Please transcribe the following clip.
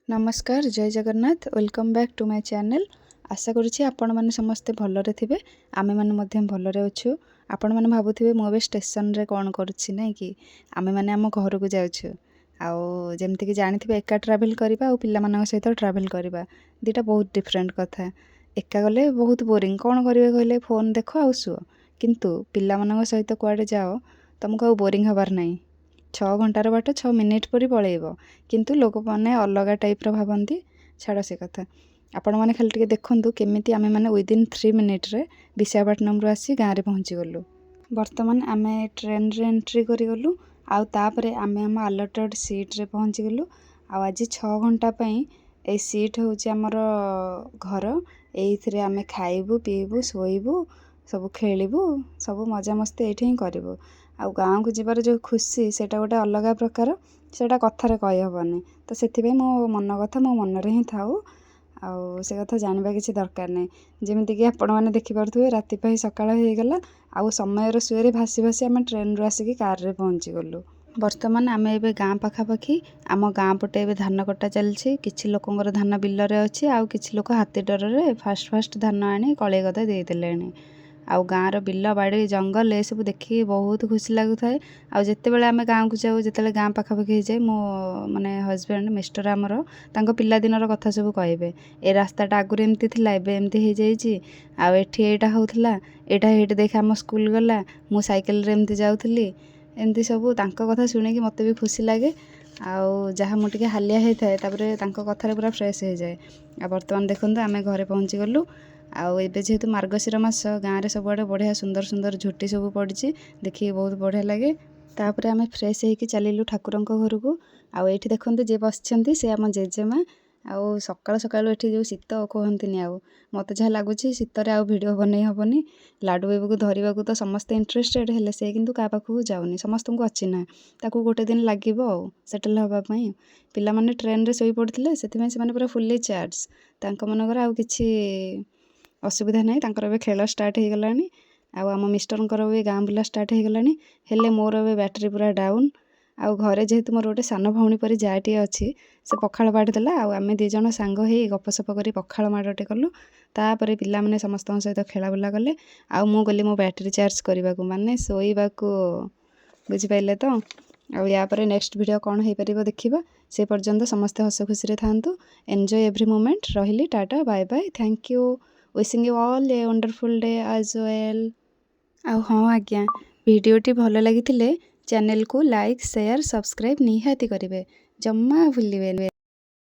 ନମସ୍କାର, ଜୟ Jagannath. Welcome back to my channel. ଆଶା କରୁଛି ଆପଣମାନେ ସମସ୍ତେ ଭଲରେ ଥିବେ। ଆମେମାନେ ମଧ୍ୟ ଭଲରେ ଅଛୁ। ଆପଣମାନେ ଭାବୁଥିବେ ମୁଁ ଏବେ ଷ୍ଟେସନରେ କ'ଣ କରୁଛି, ନାଇଁ କି? ଆମେମାନେ ଆମ ଘରକୁ ଯାଉଛୁ। ଆଉ ଯେମିତିକି ଜାଣିଥିବେ, ଏକା ଟ୍ରାଭେଲ୍ କରିବା ଆଉ ପିଲାମାନଙ୍କ ସହିତ ଟ୍ରାଭେଲ୍ କରିବା ଦୁଇଟା ବହୁତ ଡିଫରେଣ୍ଟ କଥା। ଏକା ଗଲେ ବହୁତ ବୋରିଂ। କ'ଣ କରିବେ କହିଲେ? ଫୋନ୍ ଦେଖ ଆଉ ଶୁଅ। କିନ୍ତୁ ପିଲାମାନଙ୍କ ସହିତ କୁଆଡ଼େ ଯାଅ, ତୁମକୁ ଆଉ ବୋରିଂ ହେବାର ନାହିଁ। 6 ଘଣ୍ଟାର ବାଟ 6 ମିନିଟ୍ ପରି ପଳେଇବ। କିନ୍ତୁ ଲୋକମାନେ ଅଲଗା ଟାଇପ୍ର ଭାବନ୍ତି। ଛାଡ଼ ସେ କଥା। ଆପଣମାନେ ଖାଲି ଟିକେ ଦେଖନ୍ତୁ କେମିତି ଆମେମାନେ ୱିଦିନ୍ 3 ମିନିଟ୍ରେ ବିଶାଖାପାଟନମରୁ ଆସି ଗାଁରେ ପହଞ୍ଚିଗଲୁ। ବର୍ତ୍ତମାନ ଆମେ ଟ୍ରେନରେ ଏଣ୍ଟ୍ରି କରିଗଲୁ ଆଉ ତାପରେ ଆମେ ଆମ ଆଲଟେଡ଼ ସିଟ୍ରେ ପହଞ୍ଚିଗଲୁ। ଆଉ ଆଜି 6 ଘଣ୍ଟା ପାଇଁ ଏଇ ସିଟ୍ ହେଉଛି ଆମର ଘର। ଏଇଥିରେ ଆମେ ଖାଇବୁ, ପିଇବୁ, ଶୋଇବୁ, ସବୁ ଖେଳିବୁ, ସବୁ ମଜାମସ୍ତି ଏଇଠି ହିଁ କରିବୁ। ଆଉ ଗାଁକୁ ଯିବାର ଯେଉଁ ଖୁସି, ସେଇଟା ଗୋଟେ ଅଲଗା ପ୍ରକାର। ସେଇଟା କଥାରେ କହିହେବନି। ତ ସେଥିପାଇଁ ମୋ ମନ କଥା ମୋ ମନରେ ହିଁ ଥାଉ ଆଉ ସେ କଥା ଜାଣିବା କିଛି ଦରକାର ନାହିଁ। ଯେମିତିକି ଆପଣମାନେ ଦେଖିପାରୁଥିବେ, ରାତି ପାଇଁ ସକାଳ ହେଇଗଲା ଆଉ ସମୟର ସୁଅରେ ଭାସି ଭାସି ଆମେ ଟ୍ରେନରୁ ଆସିକି କାରରେ ପହଞ୍ଚିଗଲୁ। ବର୍ତ୍ତମାନ ଆମେ ଏବେ ଗାଁ ପାଖାପାଖି। ଆମ ଗାଁ ପଟେ ଏବେ ଧାନ କଟା ଚାଲିଛି। କିଛି ଲୋକଙ୍କର ଧାନ ବିଲରେ ଅଛି ଆଉ କିଛି ଲୋକ ହାତୀ ଡରରେ ଫାଷ୍ଟ ଫାଷ୍ଟ ଧାନ ଆଣି କଳେଇ ଗଦା ଦେଇଦେଲେଣି। ଆଉ ଗାଁର ବିଲ, ବାଡ଼ି, ଜଙ୍ଗଲ ଏସବୁ ଦେଖିକି ବହୁତ ଖୁସି ଲାଗୁଥାଏ। ଆଉ ଯେତେବେଳେ ଆମେ ଗାଁକୁ ଯାଉ, ଯେତେବେଳେ ଗାଁ ପାଖାପାଖି ହେଇଯାଏ, ମୋ ମାନେ ହଜବେଣ୍ଡ ମିଷ୍ଟର ଆମର ତାଙ୍କ ପିଲାଦିନର କଥା ସବୁ କହିବେ। ଏ ରାସ୍ତାଟା ଆଗରୁ ଏମିତି ଥିଲା, ଏବେ ଏମିତି ହେଇଯାଇଛି। ଆଉ ଏଠି ଏଇଟା ହେଉଥିଲା, ଏଇଟା ଏଇଠି ଦେଖି ଆମ ସ୍କୁଲ ଗଲା, ମୁଁ ସାଇକେଲରେ ଏମିତି ଯାଉଥିଲି। ଏମିତି ସବୁ ତାଙ୍କ କଥା ଶୁଣିକି ମୋତେ ବି ଖୁସି ଲାଗେ। ଆଉ ଯାହା ମୁଁ ଟିକେ ହାଲିଆ ହେଇଥାଏ, ତାପରେ ତାଙ୍କ କଥାରେ ପୁରା ଫ୍ରେଶ୍ ହେଇଯାଏ। ଆଉ ବର୍ତ୍ତମାନ ଦେଖନ୍ତୁ, ଆମେ ଘରେ ପହଞ୍ଚିଗଲୁ। ଆଉ ଏବେ ଯେହେତୁ ମାର୍ଗଶିର ମାସ, ଗାଁରେ ସବୁଆଡ଼େ ବଢ଼ିଆ ସୁନ୍ଦର ସୁନ୍ଦର ଝୋଟି ସବୁ ପଡ଼ିଛି। ଦେଖିକି ବହୁତ ବଢ଼ିଆ ଲାଗେ। ତାପରେ ଆମେ ଫ୍ରେଶ୍ ହେଇକି ଚାଲିଲୁ ଠାକୁରଙ୍କ ଘରକୁ। ଆଉ ଏଇଠି ଦେଖନ୍ତୁ, ଯିଏ ବସିଛନ୍ତି ସେ ଆମ ଜେଜେମା। ଆଉ ସକାଳୁ ସକାଳୁ ଏଠି ଯେଉଁ ଶୀତ, କୁହନ୍ତିନି। ଆଉ ମୋତେ ଯାହା ଲାଗୁଛି, ଶୀତରେ ଆଉ ଭିଡ଼ିଓ ବନେଇ ହେବନି। ଲାଡ଼ୁ ବେବିକୁ ଧରିବାକୁ ତ ସମସ୍ତେ ଇଣ୍ଟରେଷ୍ଟେଡ଼, ହେଲେ ସେ କିନ୍ତୁ କାହା ପାଖକୁ ଯାଉନି, ସମସ୍ତଙ୍କୁ ଅଚିହ୍ନା। ତାକୁ ଗୋଟେ ଦିନ ଲାଗିବ ଆଉ ସେଟେଲ୍ ହେବା ପାଇଁ। ପିଲାମାନେ ଟ୍ରେନରେ ଶୋଇପଡ଼ିଥିଲେ, ସେଥିପାଇଁ ସେମାନେ ପୁରା ଫୁଲି ଚାର୍ଜ। ତାଙ୍କ ମାନଙ୍କର ଆଉ କିଛି ଅସୁବିଧା ନାହିଁ। ତାଙ୍କର ଏବେ ଖେଳ ଷ୍ଟାର୍ଟ ହେଇଗଲାଣି ଆଉ ଆମ ମିଷ୍ଟରଙ୍କର ବି ଗାଁ ବୁଲା ଷ୍ଟାର୍ଟ ହେଇଗଲାଣି। ହେଲେ ମୋର ଏବେ ବ୍ୟାଟେରୀ ପୁରା ଡାଉନ୍। ଆଉ ଘରେ ଯେହେତୁ ମୋର ଗୋଟେ ସାନ ଭଉଣୀ ପରି ଯାଆଟିଏ ଅଛି, ସେ ପଖାଳ ବାଢ଼ିଦେଲା ଆଉ ଆମେ ଦୁଇ ଜଣ ସାଙ୍ଗ ହେଇ ଗପସପ କରି ପଖାଳ ମାଡ଼ଟେ କଲୁ। ତାପରେ ପିଲାମାନେ ସମସ୍ତଙ୍କ ସହିତ ଖେଳା ବୁଲା କଲେ ଆଉ ମୁଁ ଗଲି ମୋ ବ୍ୟାଟେରୀ ଚାର୍ଜ କରିବାକୁ, ମାନେ ଶୋଇବାକୁ। ବୁଝିପାରିଲେ ତ? ଆଉ ୟା ପରେ ନେକ୍ସଟ ଭିଡ଼ିଓ କ'ଣ ହେଇପାରିବ ଦେଖିବା। ସେ ପର୍ଯ୍ୟନ୍ତ ସମସ୍ତେ ହସ ଖୁସିରେ ଥାନ୍ତୁ। Enjoy every moment. ରହିଲି, Tata, bye bye, thank you. Wishing you all a wonderful day as well. ଆଉ ହଁ ଆଜ୍ଞା, ଭିଡ଼ିଓଟି ଭଲ ଲାଗିଥିଲେ ଚ୍ୟାନେଲକୁ ଲାଇକ୍, ସେୟାର, ସବସ୍କ୍ରାଇବ୍ ନିହାତି କରିବେ, ଜମା ଭୁଲିବେନି।